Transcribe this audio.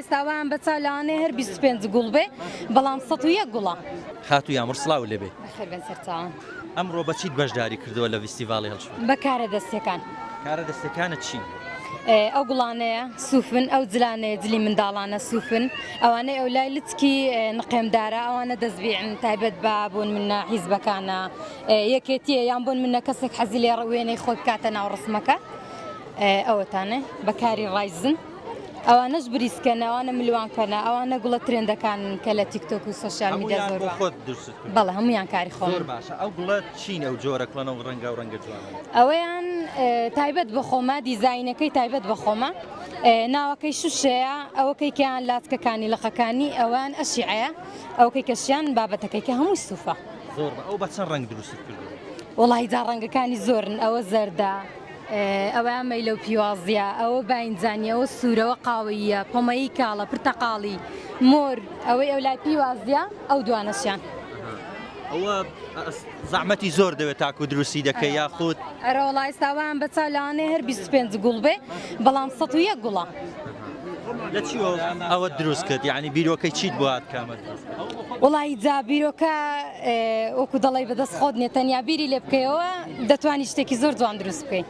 ئێستا وایان بە چاو لەوانەیە هەر 25 گوڵ بێ بەڵام 101 گوڵە. خاتوو یامور سڵاو لێبێ. بەخێر بێن سەرچاوان. ئەمڕۆ بە چیت بەشداری کردووە لە ڤیستیڤاڵی هەڵچوون؟ بە کارە دەستیەکان. کارە دەستیەکانت چین؟ ئەو گوڵانەیە سوفن، ئەو جلانەیە جلی منداڵانە سوفن، ئەوانەی ئەولای لچکی نقێمدارە ئەوانە دەستبیعن تایبەت بە بۆن منە حیزبەکانە یەکێتیە یان بۆن منە کەسێک حەزی لێ وێنەی خۆی بکاتە ناو ڕسمەکە ئەوەتانێ بەکاری ڕایزن. ئەوانەش بریسکەنە ئەوانە ملوانکەنە ئەوانە گوڵە ترێندەکانن کە لە تیکتۆک و سۆشیال میدیا هەموویان زۆر بۆ باون. خۆت دروستت کردوون؟ بەڵێ هەموویان کاری خۆمن. زۆر باشە ئەو گوڵە چین ئەو جۆرە گوڵەنە و ڕەنگاو ڕەنگە جوانانە؟ ئەوەیان تایبەت بە خۆمە دیزاینەکەی تایبەت بە خۆمە ناوەکەی شوشەیە ئەوەکەی کەیان لاتکەکانی لقەکانی ئەوان ئەشیعەیە ئەوکەی کەشیان بابەتەکەی کە هەمووی سوفە. زۆر بە ئەو بە چەند ڕەنگ دروستت کردووە؟ وەڵاهی جا ڕەنگەکانی زۆرن ئەوە زەردە ئەوەیان مەیلە و پیوازیە ئەوە باینجانیە ئەوە سوورە ئەوە قاوەییە پەمەیی کاڵە پرتەقاڵی مۆر ئەوەی ئەولای پیوازیە ئەو دوانەشیان. ئەوە زەحمەتی زۆر دەوێت تاکو دروستی دەکەی یاخود؟ ئەرەوەڵا ئێستا وایان بە چاو لەوانەیە هەر 25 گوڵ بێ بەڵام 101 گوڵە. لە چیەوە ئەوەت دروست کرد یعنی بیرۆکەی چیت بۆ هات کامە دروست کرد؟ وەڵی جا بیرۆکە وەکو دەڵێی بەدەست خۆت نیە تەنیا بیری لێ بکەیەوە دەتوانی شتێکی زۆر جوان دروست بکەی.